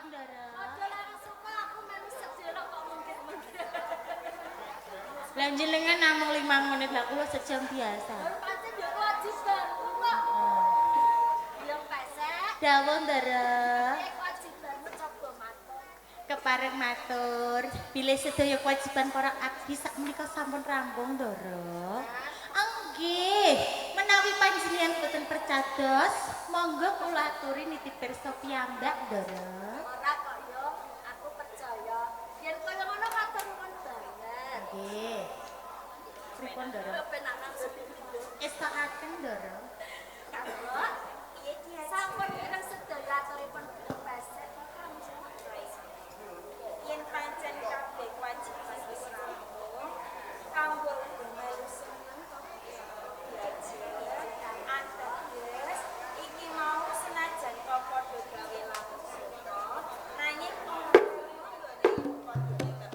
Ndara? Aja larang suka aku melu sedelok kok mungkin-mungkin. Lah jenengan namung 5 menit lah kula sejam biasa. Baru pancen yo kewajibanmu kok. Yo pesek. Dawuh Ndara. Piye kewajibanmu coba matur. Kepareng matur, bilih sedaya kewajiban para abdi sakmenika sampun rampung Ndara. Nggih, menawi panjenengan boten percados, monggo kula aturi nitip pirsa piyambak Ndara. Ora kok yo, aku percaya. Yen kaya ngono matur nuwun banget. Nggih. Pripun Ndara? Penak langsung. Estokaken Ndara. Kanggo piye ki sampun mireng sedaya aturipun pesek kok Kang. Yen pancen kabeh kewajiban wis rampung, kanggo uga melu seneng kok belajar ateges iki mau senajan kok padha gawe laku suka nanging ora nggone padha tetep.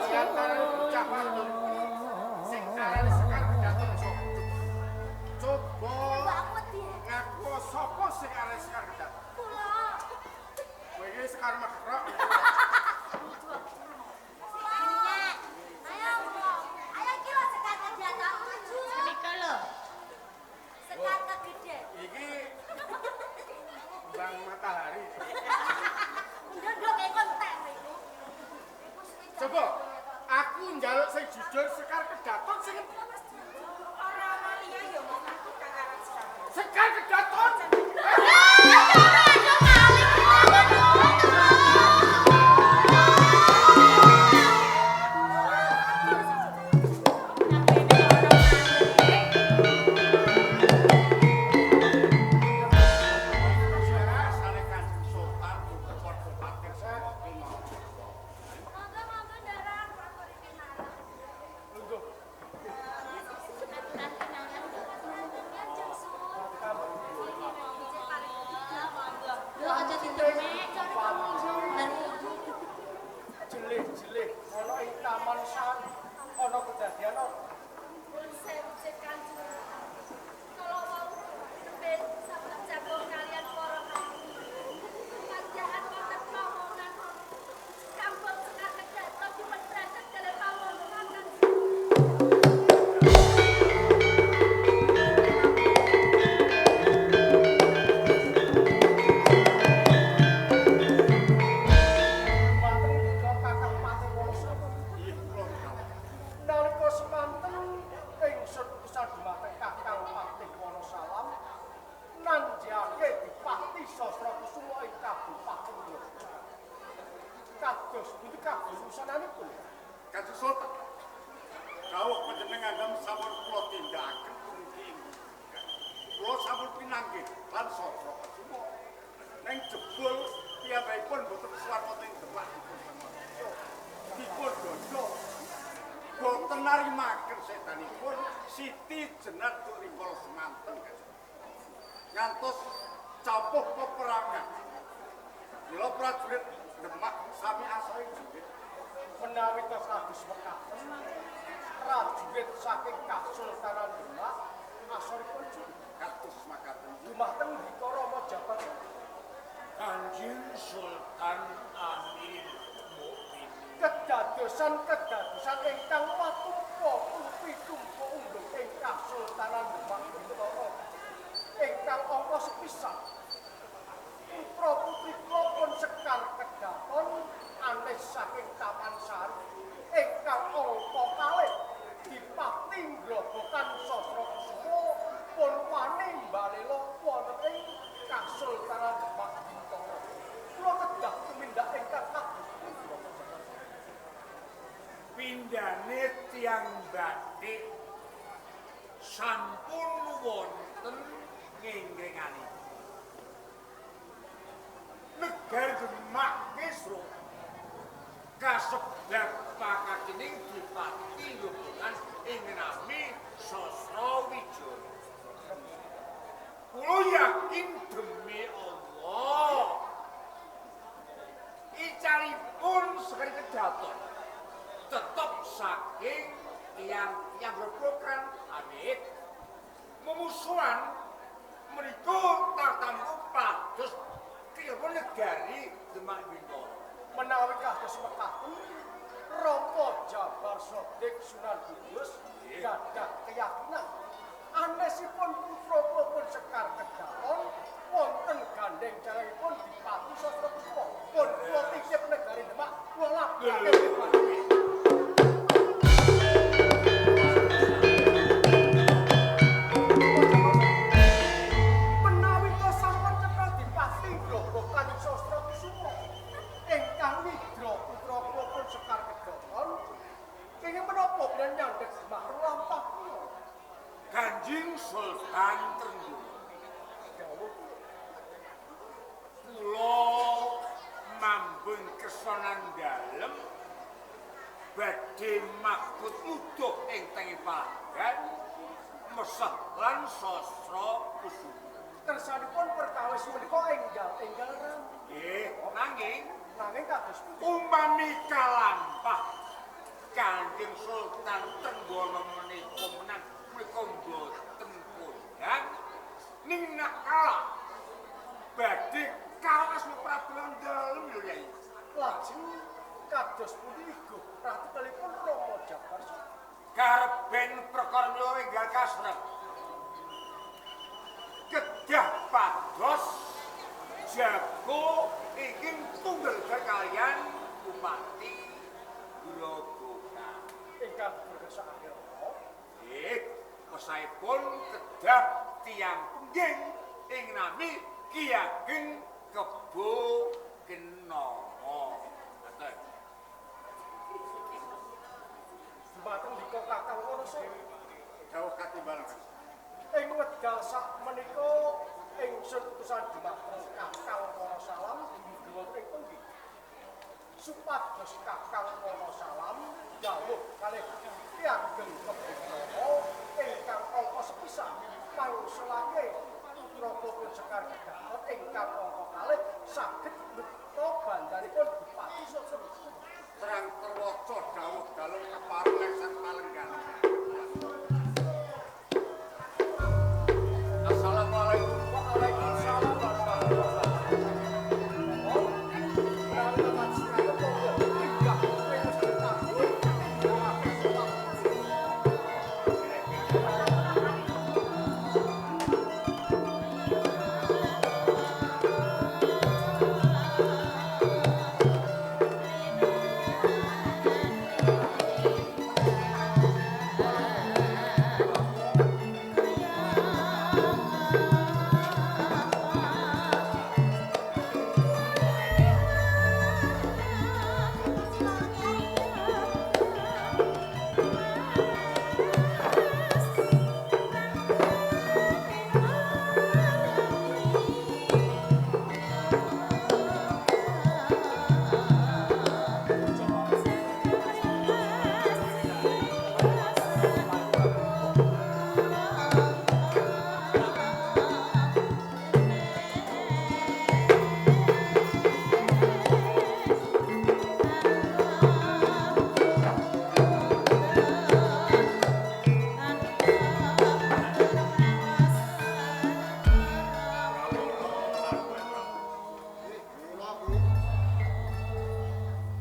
Diantara bocah wadon sing arane Sekar Kedaton sapa? Coba Mbak aku wedi. ngaku sapa sing arane Sekar Kedaton? Kula. Kowe iki Sekar Mekrok. Ayo, ayo iki lho Sekar Kedaton. Menika lho. Sekar kegede. Iki kembang matahari. Ndok kayak konten iku. Iku suwi Coba aku njaluk sing jujur Sekar Kedaton sing Ora ana liya ya mung aku kang aran Sekar. Sekar Kedaton. Rasane Kanjeng Sultan padha patir saka mau. Monggo monggo Ndara, aturi kenalan. Lungguh. Kanjeng Sun. Lho aja ditemek. Jelih-jelih ana ing Taman Sari ana kedadian apa? Pun sewu Kanjeng. Kalau wau nembe saben jago kalian para ahli. Panjahan wonten pawongan. Kampung Sekar Kedaton dipun berangkat kaliyan pawongan Kanjeng. Dumateng putra Kakang Patih Wonosobo. Iya, kula kawula. Nalika semanten ingsun utusan dumateng Kakang Patih Wonosalam nanjake Dipati Sastra Kusuma ing Kabupaten Yogyakarta. Kados pundi kagunusananipun? Kanjeng Sultan. Dawuh panjenengan dalem sampun kula tindakaken dumugi ing kula sampun pinanggih lan Sastra Kusuma. Ning jebul piyambakipun boten kesuwan wonten ing Demak dipun sengaja. Dipun dodo. Boten narimaken sedanipun Siti Jenar Rikala semanten Kanjeng. Ngantos campuh peperangan. Mila prajurit Demak sami asahe jurit. Menawi tos kados mekaten, prajurit saking Kasultanan Demak asoripun jurit Kados makaten. dumateng Dika Rama Jabat. Kanjeng Sultan Amirul Mukminin. Kedadosan-kedadosan ingkang matumpa tumpi-tumpa unggul ing Kasultanan Demak Bintara ingkang angka sepisan putra putri kula pun Sekar Kedaton anes saking Taman Sari ingkang angka kalih dipati grobokan Sastra Kusuma pun wani mbalela wonten ing Kasultanan Demak Bintara. Kula kedah tumindak ingkang kados pundi Rama Jabat? Pindhane tiyang batik sampun wonten ngenggrenganipun. Negari Demak Kisra kasebar pakakining dipati grobogan ing saking tiyang-tiyang Grobogan amit memusuhan menika tartamtu pados kiyapun negari Demak Bintoro. Menawi kados mekaten Rama Jabar Sodik Sunan Kudus gadah keyakinan anesipun putra kula pun Sekar Kedaton wonten gandeng carangipun Dipati Sastra Kusuma. Pun kula titip negari Demak kula labrake. Menawi to sampun cetha Dipati Grobogan Sastra Kusuma ingkang widra putra kula pun Sekar Kedaton kenging menapa bilih nyandhek Demak lampah kula. Kanjeng Sultan Trenggono Dawuh kula mambung kesonan dalem badhe maksud nuduh ing tenging palagan mesah lan Sastra Kusuma. Kersanipun perkawis menika enggal-enggal rampung. Nggih, nanging Nanging kados pundi? Umpami kalampah Kanjeng Sultan Trenggono menika menang menika mboten kondang ning nak kalah badhe kalah asma Prabu dalem lho Yai. Lajeng kados pundi iguh ratutelipun Rama Jabar Sodik? Kareben perkara menika enggal kasrep. Kedah pados jago ingin tunggal kalian Bupati Grobogan. Ingkang berkesakake Rama. Nggih, kesaipun kedah tiyang pengging ing nami Ki Ageng Kebo Kenanga. Ngaten. Dumateng dika Kakang Wanasari. Dawuh katimbal. Ing wekdal sak menika ingsun utusan dumateng Kakang Wanasalam dumugi wonten ing pundi. Supados Kakang Wanasalam dawuh kalih Ki Ageng Kebo Kenanga ingkang angka sepisan mangsulake putra pun Sekar Kedaton ingkang angka kalih saged mbeta bandaripun Bupati Sastra Kusuma. Terang terwaca dawuh dalem kepareng leksan palenggan. Assalamualaikum. Waalaikumsalam warahmatullahi wabarakatuh.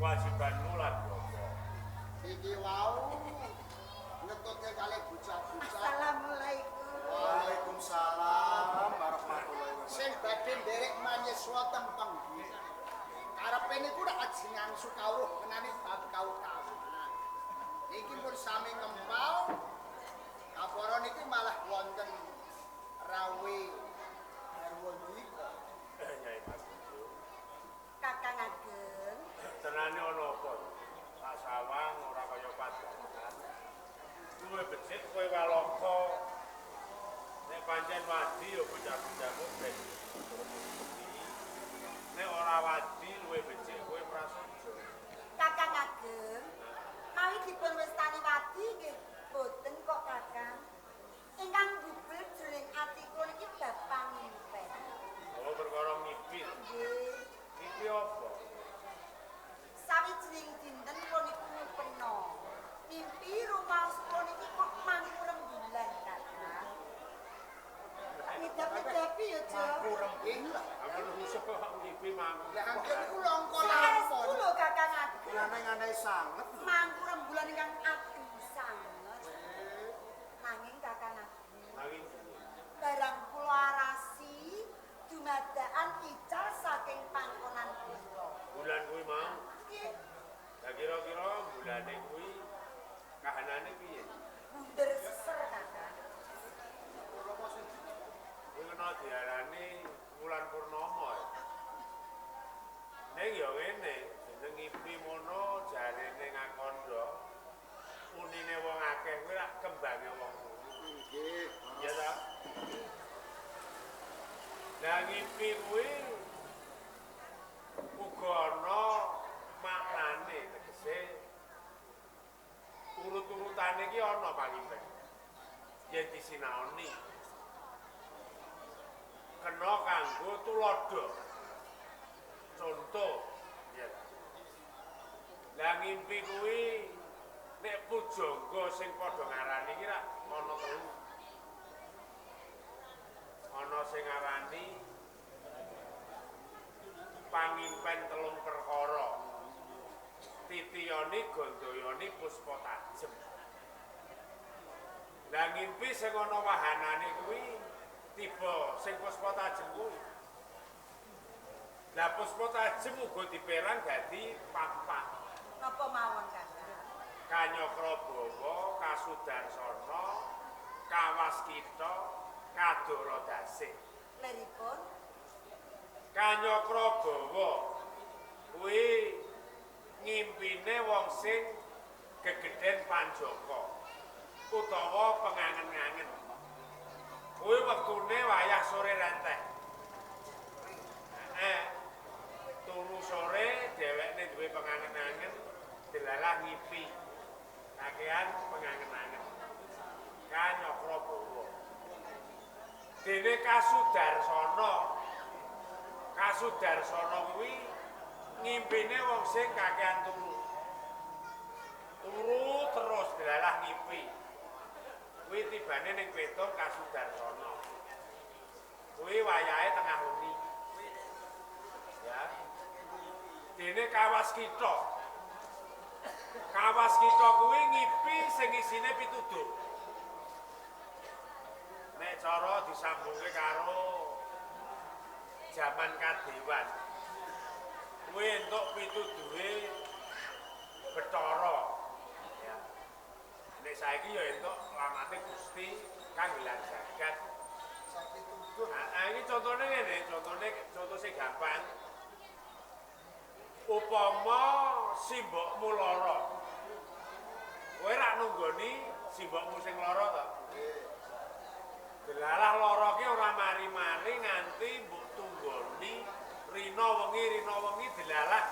Kewajibanmu lagi apa? Iki wau ngetutke kalih bocah-bocah. Assalamualaikum. Waalaikumsalam warahmatullahi wabarakatuh. Sing badhe nderek manyeswa teng penggi. Karepe niku rak ajengan sukawruh ngenani bab kautaman. Niki pun sami kempal. Kapara niki malah wonten rawe garwa nika. Nyai Mas. Kakang Ageng. Tenane ana apa? Sak sawang ora kaya padanan. Luwe becik kowe walaka. Nek pancen wadi ya bocah-bocahmu ben. Nek ora wadi luwe becik kowe prasaja. Kakang Ageng, mawi dipun wastani wadi nggih boten kok Kakang. Ingkang gubel jroning ati kula niki bab pangimpen. Oh, perkara mimpi. Nggih. Mimpi apa? Sawijining dinten kula niku ngupena. Nggih. Aku rusuh kok ngipi mangku. Lah anggen niku langka Saestu lampon. lho Kakang Ageng. Aneh-aneh sanget. Mangku rembulan ingkang ageng sanget. Nanging Kakang Ageng, Nanging barang kula arasi dumadakan ical saking pangkonan kula. bulan kuwi mau. Nggih, Lah kira-kira bulane kuwi kahanane piye? bunder seser Kakang. Kuwi kena diarani wulan purnama ya. Ning ya ngene, jeneng ngipi mono jarene ngakandha. Unine wong akeh kuwi rak kembange wong turu. Nggih. Iya ta? Lah ngipi kuwi uga ana maknane tegese urut-urutane iki ana paling yen disinaoni. Kena kanggo tuladha. Contoh, ya. Lah ngimpi kuwi nek pujangga sing padha ngarani iki rak ana telu. Ana sing ngarani pangimpen telung perkara. Titiyani Gandayani Puspa Tajem. Lah ngimpi sing ana wahanane kuwi tiba sing Puspa Tajem kuwi. Lah Puspa Tajem uga diperang dadi papat. Napa mawon Kakang? Kanyakrabawa, Kasudarsana, Kawaskita, Kadara Dasih. Leripun Kanyakrabawa kuwi ngimpine wong sing gegeden panjaka utawa pengangen-angen. Kuwi wektune wayah sore renteh. Turu sore dhewekne duwe pengangen-angen, delalah ngipi. Kakean pengangen-angen. Kanyakrabawa. Dene Kasudarsana. Kasudarsana kuwi ngimpine wong sing kakean turu. Turu terus delalah ngipi. Kuwi tibane ning petung Kasudarsana. Kuwi wayahe tengah wengi. Ya. Dene Kawaskita. Kawaskita kuwi ngipi sing isine pituduh. Nek cara disambungke karo jaman kadewan. Kuwi entuk pituduhe Bathara. Ya. Nek saiki ya entuk lamate Gusti kang gelar jagat. Sapituduh. Nah, iki contone ngene, contone contoh sing gampang. Upama simbokmu lara. Kowe rak nunggoni simbokmu sing lara to? Delalah lara ki ora mari-mari nganti mbok tunggoni rina wengi delalah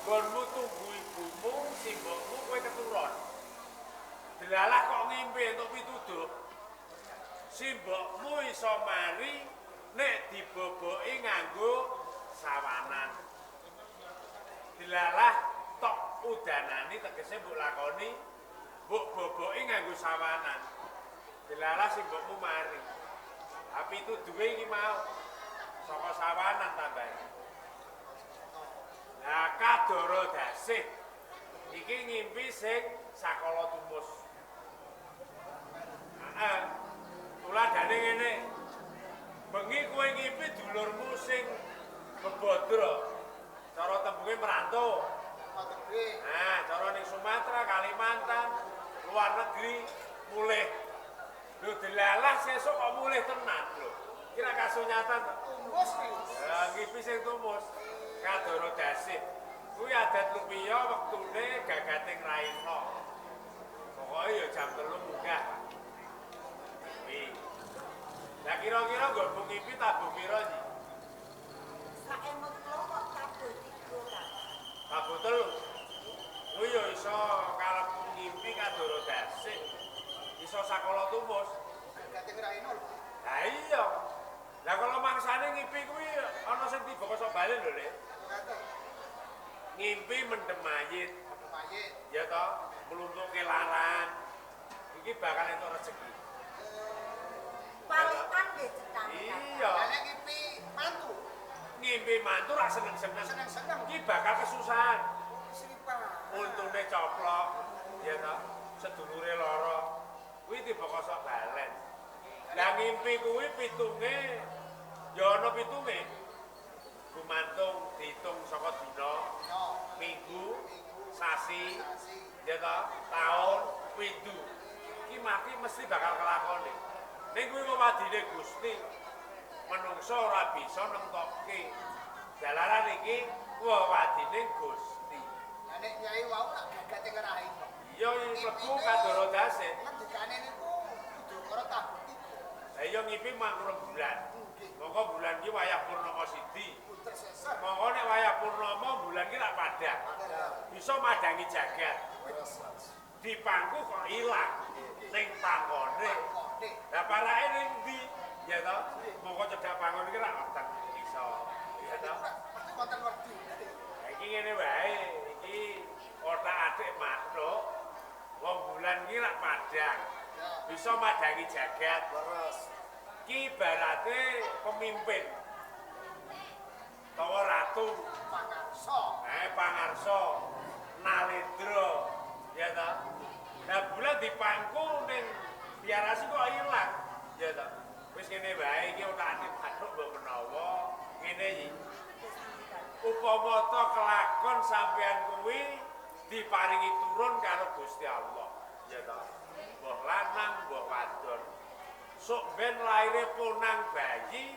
nggonmu tunggu ibumu, simbokmu kowe keturun. Delalah kok ngimpi entuk pituduh. Simbokmu iso mari nek diboboki nganggo sawanan. Delalah tok udanani tegese mbok lakoni, mbok boboki nganggo sawanan. Delalah simbokmu mari. Tapi itu duwe iki mau saka sawanan tambahe. Lah Kadara Dasih iki ngimpi sing sakala tumus. Heeh. Tuladhane ngene. Bengi kowe ngimpi dulurmu sing bebodro. Cara tembunge merantau. Nah, cara ning Sumatera, Kalimantan, luar negeri mulih. Lho delalah sesuk kok mulih tenan lho. Kira kasunyatan to. Tumus niku. Ya ngipi sing tumus. Kadara Dasih. Kuwi adat lupiya wektune gagating raina. Pokoke ya jam 3 munggah. Kuwi. Lah kira-kira nggo ngipi tabuh pira iki? Saemut kula kok tabuh 3 Kakang. Tabuh 3. Kuwi ya iso kalebu ngimpi Kadara Dasih. Iso sakala tumus. Gagating raina lho. Lah iya. Lah kalau mangsane ngimpi kuwi ana sing tiba kosok balen lho, Le. Ngimpi mendem mayit. Mayit. Ya toh, mluntuke laran. Iki bakal entuk rezeki. Palikan nggih cetane. Iya. Lah nek ngimpi mantu, Ngimpi mantu ra seneng-seneng. Seneng-seneng. Ki bakal kesusahan. Sripa. Untune coplok, ya toh. Sedulure lara. Kuwi tiba kosok balen. Lah ngimpi kuwi pitunge ya ana pitunge. Gumantung diitung saka dina, minggu, sasi, ya toh, taun, windu. Ki mati mesti bakal kelakone. Ning kuwi wewadine Gusti. Menungso ora bisa nemtokke. Jalaran iki wewadine Gusti. Lah nek nyai wau lak gagate ngerahi kok. Iya mlebu kadara dase. Ngendikane niku Udakara tabuh tiga. Lah iya ngipi mangku rembulan. Nggih. Mongko bulan ki wayah purnama sidi. Puter seser. Mongko nek wayah purnama bulan ki lak padhang. Bisa madangi jagat. Dipangku kok ilang ning pangkone. Lah parake ning ndi? Ya toh? Mongko cedhak pangkon iki lak weteng iso. Ya toh? Mesti wonten werdine. Lah iki ngene wae, iki otak-atik mathuk. Wong bulan ki lak padhang. Bisa madangi jagat. Leres. Ki ibarate pemimpin. Tawa ratu, Pangarsa. Pangarsa, Nalendra, ya toh. Lah bulan dipangku ning biarasi kok ilang, ya toh. Wis ngene wae iki otak-atik mathuk mbok menawa ngene iki. Upama ta kelakon sampean kuwi diparingi turun karo Gusti Allah, ya toh. Mbah lanang, mbah wadon. Sok ben laire ponang bayi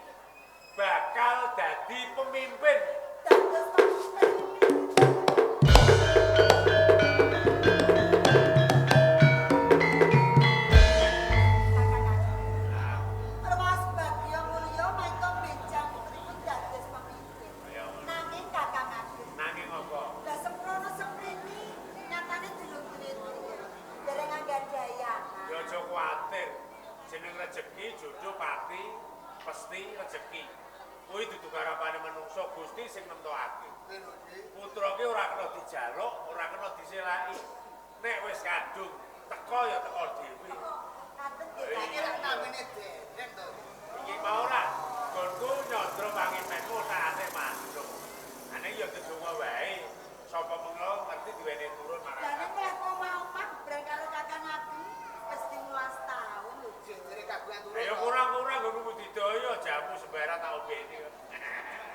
bakal dadi pemimpin. Dados pemimpin. Kakang Ageng. Rumaos bagya mulya maita benjang putripun dados pemimpin. Nanging Kakang Ageng, Nanging apa? lah semprono semrini nyatane durung duwe turun. Dereng anggadhahi anak. Ya aja kuwatir. Jeneng rejeki jodoh pati pasti rejeki. Kuwi dudu garapane manungsa, Gusti sing nemtokake. Putra ki ora kena dijaluk, ora kena diselaki. Nek wis kadung teko ya teko dhewe. Ngaten nggih Iki Kakang. lak namine dereng to. Iki mau ora nggonku nyandra pangimenmu tak atik manduk. Ane ya ndedonga wae. Sapa mengko ngerti diwene turun Lah marang. nek lek omah-omah bebreng karo Kakang Ageng wis 15 taun lho. Jejere kagungan turun. Ayo kurang-kurang nggonku budidaya jamu sembarang tak ombene.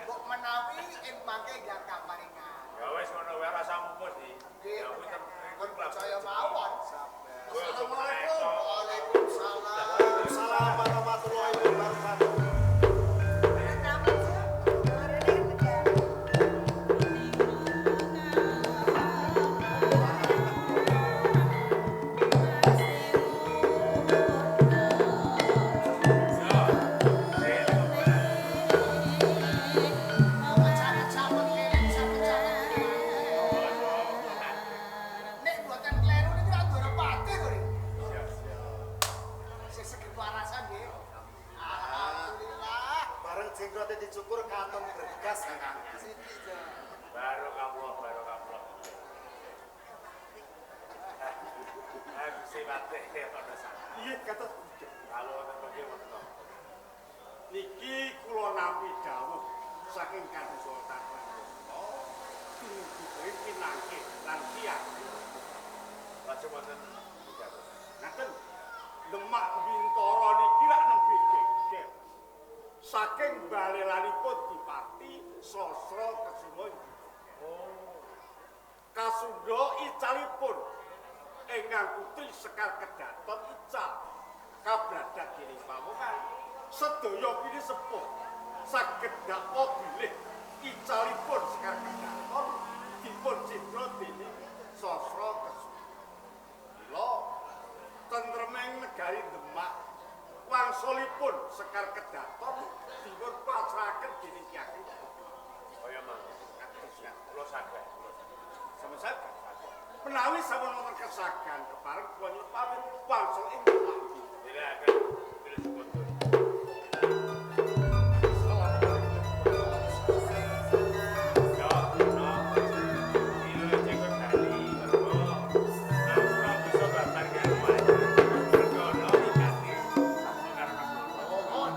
Mbok menawi ing mangke nggih kaparingan. Ya wis ngono wae rasa mupus iki. Nggih. Ya kuwi Pun percaya mawon. Assalamualaikum. Waalaikumsalam. Waalaikumsalam warahmatullahi wabarakatuh. Nek mboten kleru niku rak Ndorowati to niku. Sing segi warasan nggih. Alhamdulillah. Bareng jenggote dicukur katon bergas Kakang. Siki jo. Barokallah, barokallah. Aku sifate ana salah. Iya kados Kalau wonten pergi wonten. niki kula nampi dawuh saking Kanjeng Sultan Pranggana dumugi pinangkih lan Kyai. Lajeng wonten pidato. Ngaten Demak Bintara niki lak nembe geger. Saking balelanipun dipati Sasra Kesuma. Oh, Kasundha icalipun ingkang putri Sekar Kedaton ical kabladak dening pawongan sedaya pini sepuh saged dakwa bilih icalipun Sekar Kedaton dipun cidra dening Sasra Kesuma. Mila tentreming negari Demak wangsulipun Sekar Kedaton dipun pasrahaken dening Kyai kaya mangke. Kula saged, kula saged. Sama-sama. Menawi sampun wonten kesagan kepareng kula nyuwun pamit wangsul ing Demak. Silakan, terus kundur. Ya, no. Iya, jenggot bali, mergo aku ora bisa babar karo wae. Mergo ono ikate karo kebon.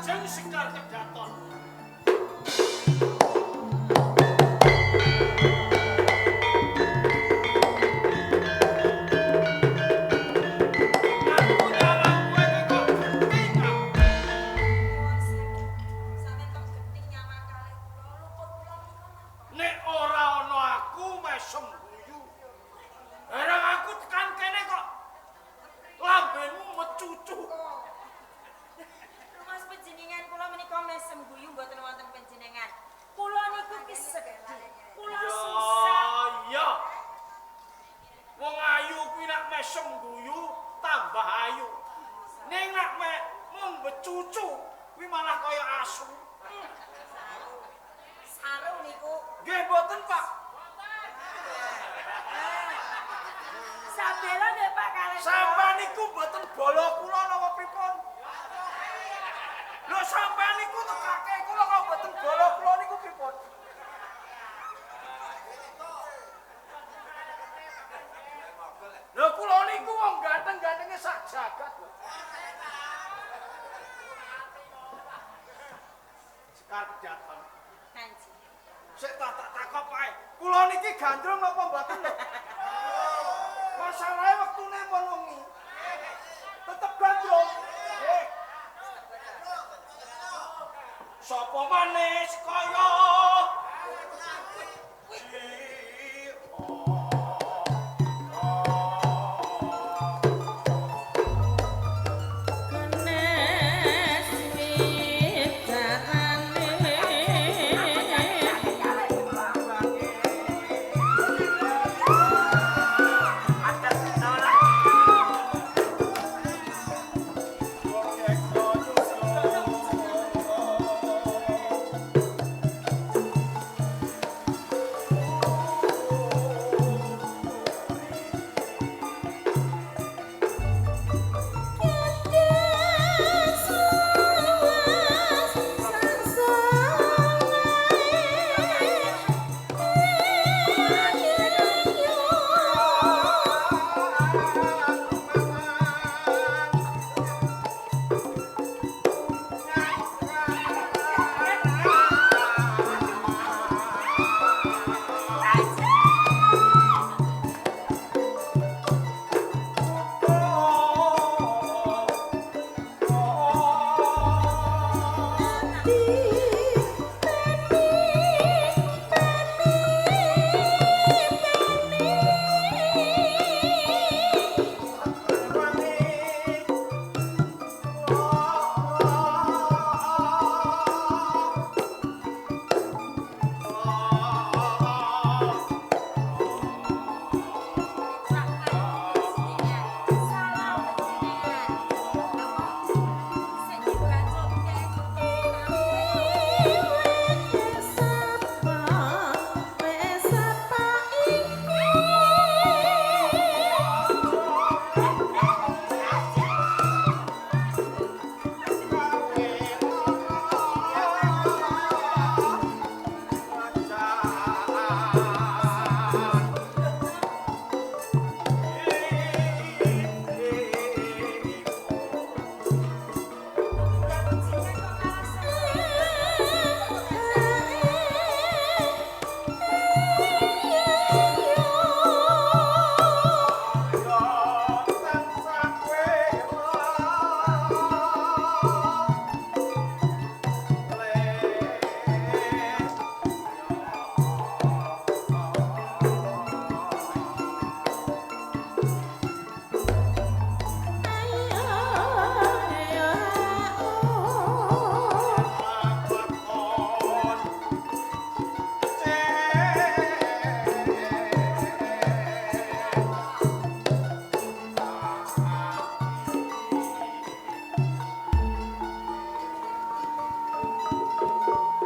Ajeng Sekar Kedaton. Aku nyawang kowe iki kok gething ah. Sampeyan kok gething nyawang kalih kula, luput kula menika napa? Nek ora ana aku mesem guyu. Barang aku tekan kene kok lambemu mecucu. Rumas panjenengan kula menika mesem guyu mboten wonten panjenengan. Kula niku ki sedih. Kula susah. Ya, iya. Wong ayu kuwi nek mesem guyu tambah ayu. Ning nek mung becucu kuwi malah kaya asu. Saru niku. Nggih mboten, Pak. Sabela nggih Pak kalih. Sampeyan niku mboten bala kula napa pripun? Lho sampeyan niku tekake kula kok mboten bala kula niku pripun? Lho kula niku wong ganteng-gantenge sak jagat lho. Sekar Kedaton. Kanji. Sik tak takok pae. Kula niki gandrung napa mboten lho? Masalahe wektune pun wengi. Tetep gandrung. Nggih. Sapa manis kaya Kenes midarane Salah panjenengan. Sik dibacutke. Panjenengan kok malah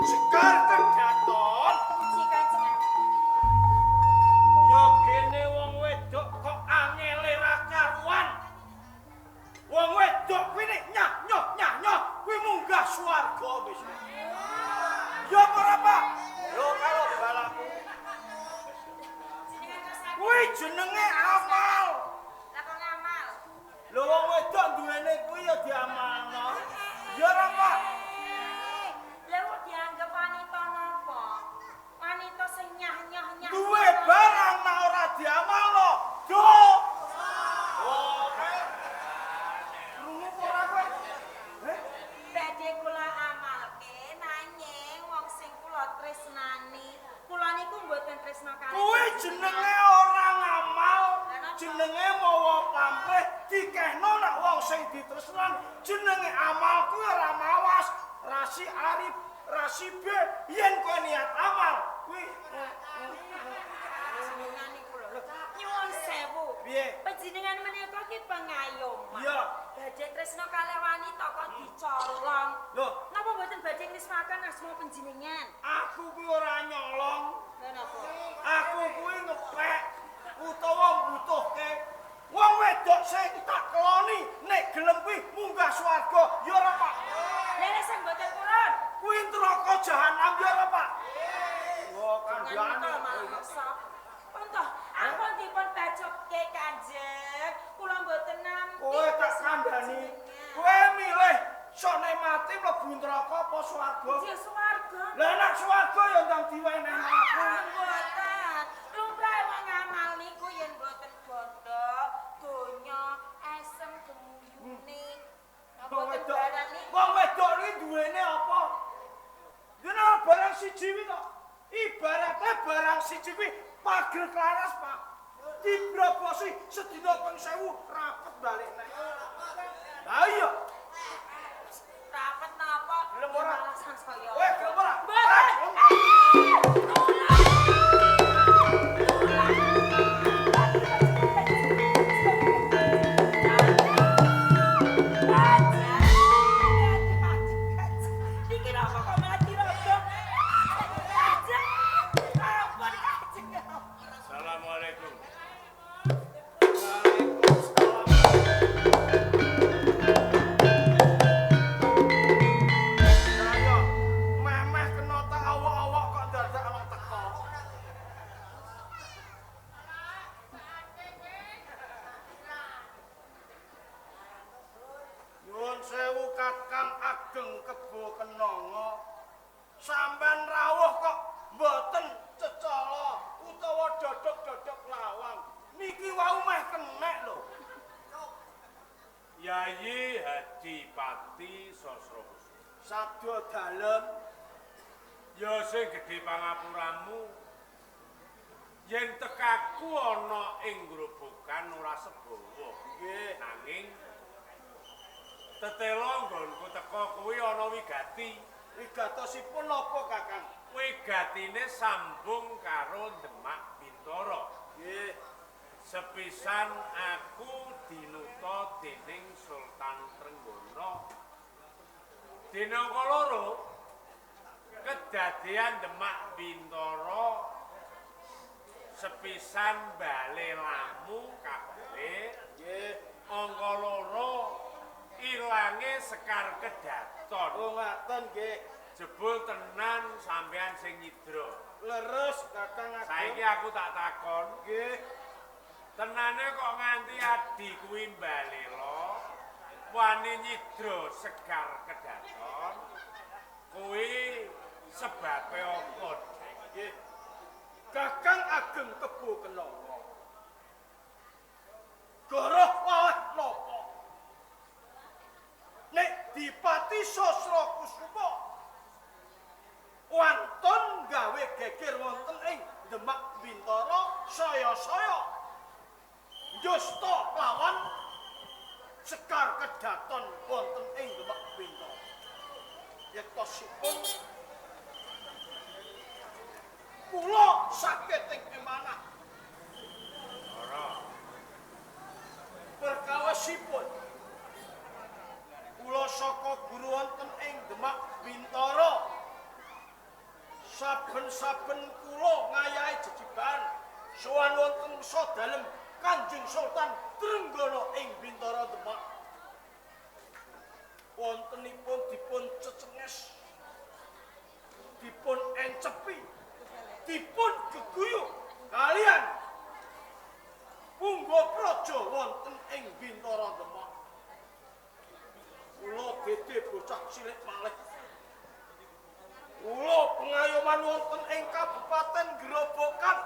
Sekar Kedaton. Puji Kanjeng. Ya kene wong wedok kok angele ra karuan. Wong wedok kuwi nek nyah nyoh nyah nyoh kuwi munggah swarga wis. Ya apa ora, Pak? Lho karo balaku. Jenengan kok saged. Kuwi jenenge amal. Lah kok ngamal? Lho wong wedok duwene kuwi ya diamalno. Ya ora, Pak? Sultan. Jenenge amal kuwi ora mawas. Rasi Arif, rasi B, yen kowe niat amal kuwi Jenengan niku lho. Nyuwun sewu. Piye? Panjenengan menika ki pengayoman. Iya. Badhe tresna kalih wanita kok dicolong. Lho, Napa mboten badhe ngrismaken asma panjenengan? Aku kuwi ora nyolong. Lha napa? Aku kuwi ngepek utawa mbutuhke wong wedok sing tak keloni nek gelem kuwi munggah swarga ya ora, Pak. Lha nek sing mboten purun, Kuwi neraka jahanam ya ora, Pak. Wah, kandhane. Contoh, ampun dipun bacokke Kanjeng. Kula mboten nampi. Kowe tak kandhani. Kowe milih sone mati mlebu neraka apa swarga? Ya swarga. Lah nek swarga ya ndang diwenehno aku. Mboten. Lumrahe wong ngamal niku yen mboten bondo, donya esem gemuyune. Wong Mboten wedok. barang niku. Wong wedok iki duwene apa? Duwene barang siji kuwi to. Ibarate barang siji kuwi pager klaras, Pak. Dibrobosi sedina ping 1000 rapet balik nek. Lah iya. Rapet napa? Gelem ora? Alasan saya. Kowe gelem ora? Mboten. Niki napa kok malah dirobok? Kanjeng. Ampun Kanjeng. Assalamualaikum. Ayo, memeh kena tak awak-awak kok dadak ana teko. Nyuwun sewu Kakang Ageng Kebo Kenanga. Sampeyan rawuh kok mboten cecala utawa dodok-dodok lawang. Niki wau meh kenek lho. Yayi Hadipati Sosrokusuma. Sabda dalem. Ya sing gedhe pangapuramu. Yen tekaku ana ing grobogan ora sebawa. Nggih. Nanging tetela nggonku teka kuwi ana wigati. Wigatosipun napa Kakang? Wigatine sambung karo Demak Bintara. Nggih. Sepisan aku dinuta dening Sultan Trenggana. Dina kaloro kedadean Demak Bintara sepisan bale lamu kabare. Nggih. Angka loro ilange Sekar Kedaton. Oh ngaten nggih. Jebul tenan sampean sing nyidra. Leres Kakang Ageng. Saiki aku tak takon, Nggih. tenane kok nganti adi kuwi mbalela wani nyidra Sekar Kedaton kuwi sebabe apa? Nggih. Kakang Ageng Kebo Kenanga. Goroh waleh napa? Nek Dipati Sosrokusuma wonten gawe geger wonten ing Demak Bintara saya-saya njusta lawan Sekar Kedaton wonten ing Demak Bintara. Yektosipun kula saged ing emanah. Ora. Perkawasipun kula saka guru wonten ing Demak Bintara. Saben-saben kula ngayahi jejiban sowan wonten mesa dalem Kanjeng Sultan Trenggana ing Bintara Demak. Wontenipun dipun cecenges, dipun encepi, dipun geguyu kalian punggawa praja wonten ing Bintara Demak. Kula dede bocah cilik malih. Kula pengayoman wonten ing Kabupaten Grobogan.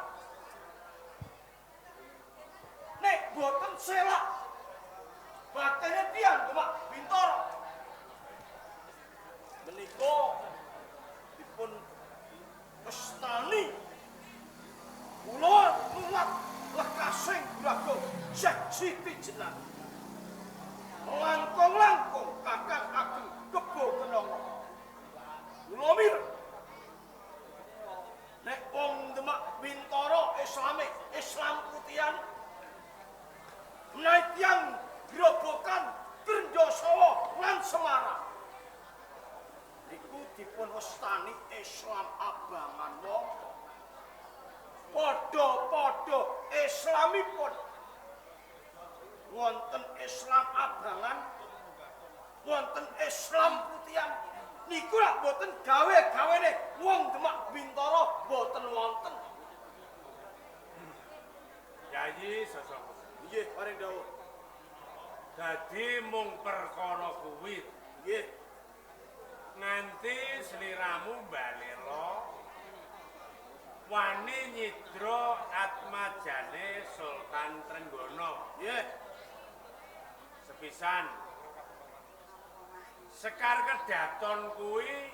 Nek boten selak batene tiyang Demak Bintara. Menika dipun wastani kula nulat lekasing guragung Syekh Siti Jenar. Langkung langkung Dipun wastani Islam abangan wong. Padha-padha Islamipun. Wonten Islam abangan, wonten Islam putihan. Niku lak boten gawe-gawene wong Demak Bintara boten wonten. Yayi sosok. Nggih, paring dawuh. Dadi mung perkara kuwi. Nggih. Nganti sliramu balela wani nyidra atmajane Sultan Trenggana. Nggih. Sepisan. Sekar Kedaton kuwi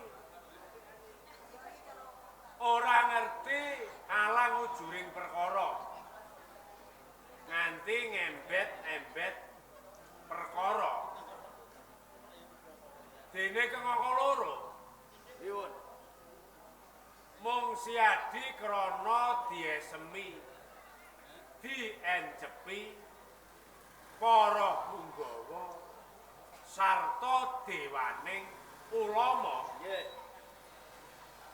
ora ngerti alang ujuring perkara. Nganti ngembet-embet perkara. Dene kengoko loro. Pripun? Mung siadi krana diesemi, diencepi para punggawa sarta dewaning ulama. Nggih.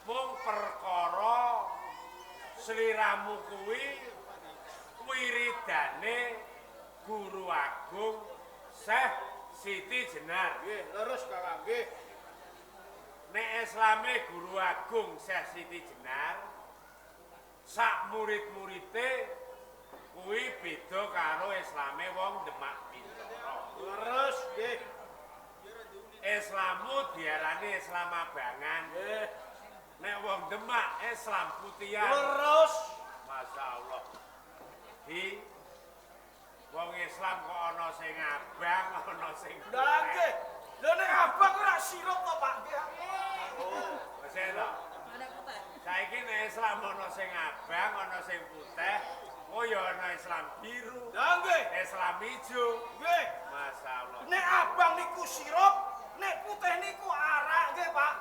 Mung perkara sliramu kuwi wiridane Guru Agung Syekh Siti Jenar. Nggih, leres Kakang nggih. Nek Islame Guru Agung Syekh Siti Jenar, sak murid-muride kuwi beda karo Islame wong Demak Bintara. Leres nggih. Islamu diarani Islam abangan. Nggih. Nek wong Demak Islam putihan. Leres. Masya Allah. Di wong Islam kok ana sing abang, ana sing Lah nggih. Lha nek abang ora sirup to, Pak nggih. Oh, wis to. Saiki nek Islam ana sing abang, ana sing putih, oh ya ana Islam biru, Lah nggih. Islam ijo. Nggih. Masya Allah. Nek abang niku sirup, nek putih niku arak nggih, Pak.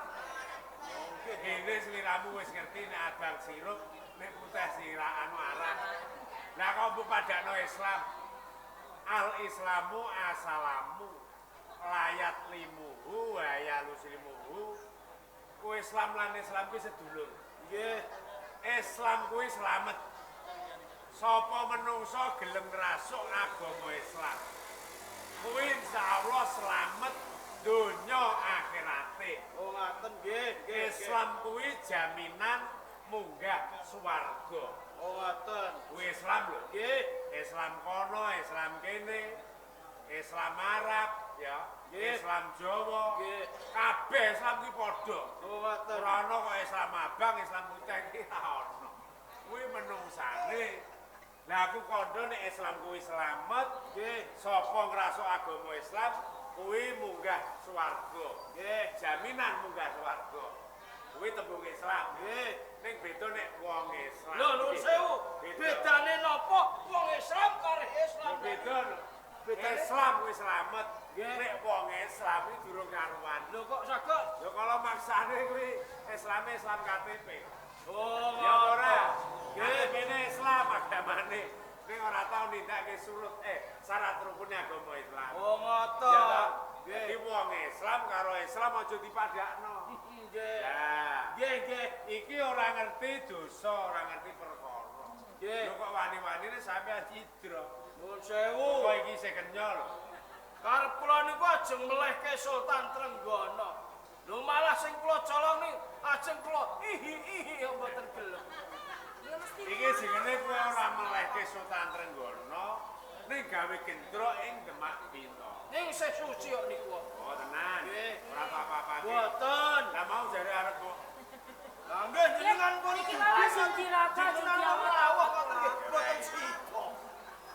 Ngene sliramu wis ngerti nek abang sirup, nek putih sira anu arak. Lah kok mbok padakno Islam? Al Islamu asalamu layat limuhu wa yaluslimuhu. Ku Islam lan Islam kuwi sedulur. Nggih. Islam kuwi slamet. Sapa menungso gelem ngrasuk agama Islam, kuwi insyaallah slamet donya akhirate. Oh ngaten nggih, nggih. Islam kuwi jaminan munggah swarga. Oh ngaten. Kuwi Islam lho. Nggih. Islam kono, Islam kene, Islam Arab, ya, Nggih. Islam Jawa, Nggih. kabeh Islam kuwi padha. Oh ngaten. Ora ana kok Islam abang, Islam putih iki ora ana. Kuwi menungsane. Lah aku kandha nek Islam kuwi slamet, Nggih. sapa ngrasuk agama Islam kuwi munggah swarga. Nggih. Jaminan munggah swarga. Kuwi tembung Islam. Nggih. Ning beda nek wong Islam. Lho nuwun sewu. Beda. Bedane napa wong Islam karo Islam? Beda lho. Bedane? Islam kuwi slamet. Nggih. Nek wong Islam iki durung karuan. Lho kok saged? Lho kalau maksane kuwi Islame Islam KTP. Oh, Ya ora. Nggih. KTP-ne Islam agamane. Ning ora tau nindakake surut syarat rukune agama Islam. Oh ngoten. Ya ta? Nggih. Jadi wong Islam karo Islam aja dipadakno. Nggih. Lah, Nggih, nggih. iki ora ngerti dosa, ora ngerti perkara. Nggih. Lho kok wani-wanine sampean cidra. Nuwun sewu. Kok iki isih kenyal lho. Karep kula niku ajeng melehke Sultan Trenggana. Lho malah sing kula colong niku ajeng kula ihi-ihi ya mboten gelem. Ya mesti. Iki jenenge kowe ora melehke Sultan Trenggana, ning gawe gendrok ing Demak Bintara. Ning isih suci kok niku. Oh, tenan. Nggih. Ora apa-apa. Mboten. Lah mau jare arep kok. Lah nggih jenengan pun Iki malah sing diraga sing jenengan diawet. rawuh ngoten nggih mboten sida.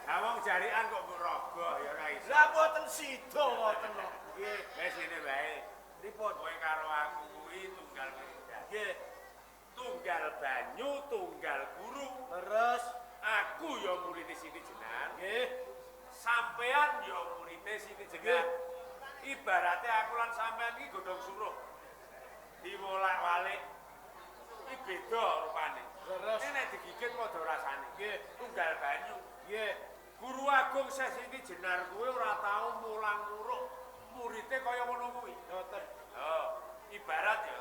Lah wong jarian kok mbok rogoh ya ora iso. Lah mboten sida ngoten lho. Nggih. Wis ngene wae. Pripun? Kowe karo aku kuwi tunggal wiridan. Nggih. Tunggal banyu, tunggal guru. Leres. Aku ya murid Siti Jenar. Nggih. Sampean ya murid Siti Jenar. Ibarate aku lan sampean iki godhong suruh. Diwolak-walik. Iki beda rupane. Leres. Nek digigit padha rasane. Nggih. Tunggal banyu. Nggih. Guru Agung Syekh Siti Jenar kuwi ora tau mulang muruk. Murite kaya ngono kuwi. Ngoten. Oh, ibarat ya.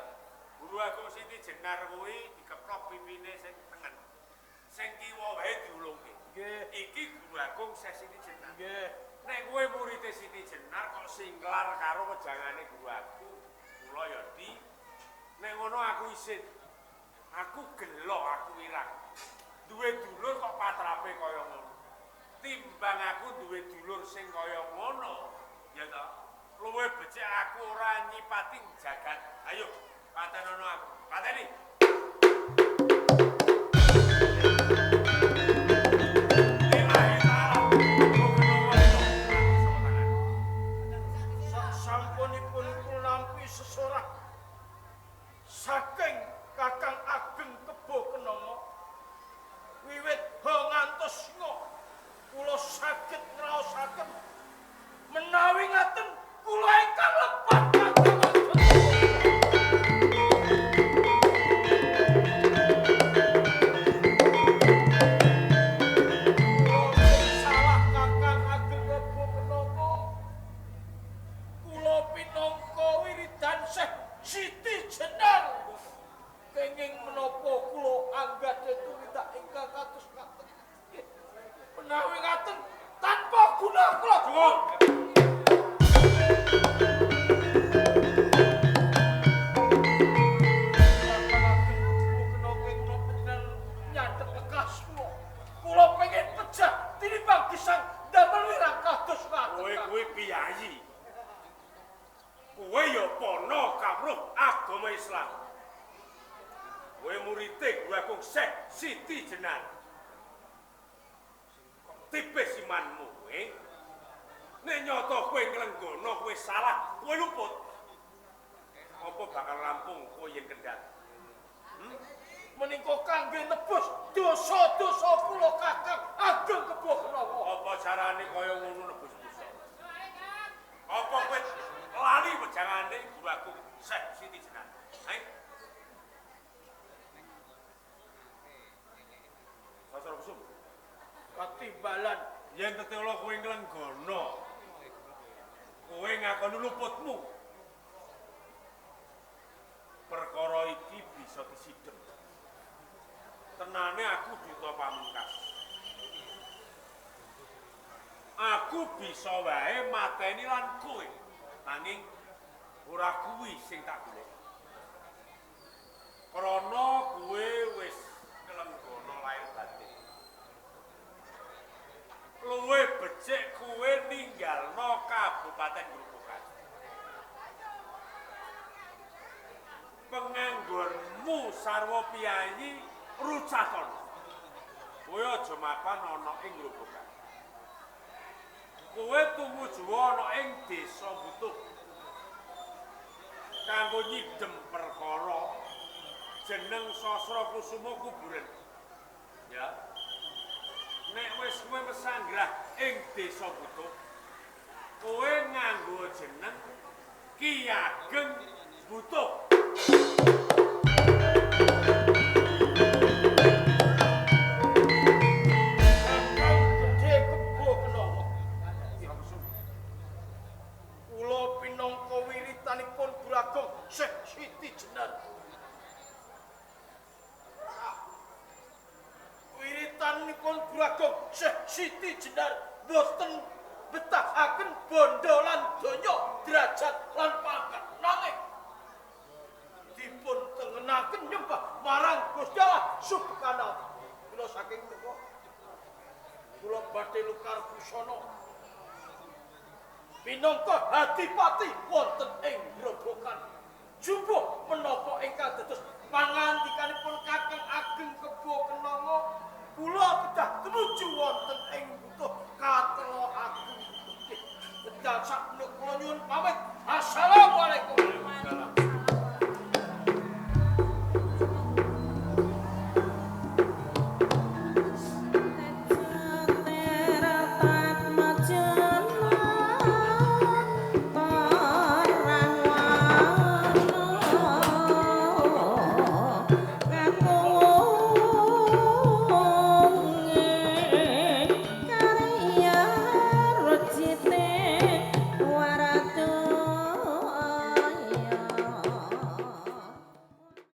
Guru Agung Siti Jenar kuwi dikeplok pipine sing tengen. Sing kiwa wae diulungke. Nggih. Iki Guru Agung Syekh Siti Jenar. Nggih. Nek kowe murite Siti Jenar kok singlar karo wejangane Guru Agung, kula ya di. Nek ngono aku isin. Aku gelo, aku wirang. Duwe dulur kok patrape kaya ngono. Timbang aku duwe dulur sing kaya ngono, ya toh. Luwih becik aku ora nyipati jagat. Ayo, patenono aku. Pateni. Sasampunipun kula nampi sesorah saking Kakang Ageng Kebo Kenanga, wiwit ha ngantos ngo kula saged ngraosaken menawi ngaten kula ingkang lepat Kakang Ageng. Kula salah Kakang Ageng Kebo Kenanga, kula pinangka wiridan Syekh Siti Jenar. Kenging menapa kula anggadhe tumindak ingkang kados ngaten. Menawi ngaten tanpa guna kula. Cukup. Kakang Ageng Kebo Kenanga kula panjenengan nyandhek lekas kula. Kula pengen pejah tinimbang gesang damel wirang kados ngaten. Kowe kuwi piyayi. Kowe ya pono kawruh agama Islam. Kowe murite Guru Agung Syekh Siti Jenar. Kok tipis imanmu, eh? Nek nyata kowe nglenggono kowe salah, kowe luput. Apa bakal rampung kowe yen kendhat? Menika kangge nebus dosa-dosa kula Kakang Ageng Kebo Kenanga. Apa carane kaya ngono nebus dosa? Apa kowe lali wejangane Guru Agung Syekh Siti Jenar? Ayo. Sastra Kusum. Katimbalan Yen tetela kowe nglenggono, kowe ngakoni luputmu. Perkara iki bisa disidhem. Tenane aku duta pamungkas. Aku bisa wae mateni lan kowe. Nanging ora kuwi sing tak golek. Krana kowe wis nglenggono lahir batin. Luwih becik kowe ninggalno Kabupaten Grobogan. Penganggonmu sarwa piyayi rucatono. Kowe aja mapan ana ing Grobogan. Kowe tumuju ana ing Desa Butuh. Kanggo nyidem perkara jeneng Sasra Kusuma kuburan. Ya. Nek wis kowe mesanggrah ing Desa Butuh, kowe nganggo jeneng Ki Ageng Butuh. Kakang Gedhe Kebo Kenanga. Kula pinangka wiritanipun Guru Agung Syekh Siti Jenar. Wiritanipun Guru Agung Syekh Siti Jenar boten betahaken bondo lan donya, derajat lan pangkat, nanging dipun tengenaken nyembah marang Gusti Allah Subhanahu. Kula saking menika kula badhe lukar busana minangka hadipati wonten ing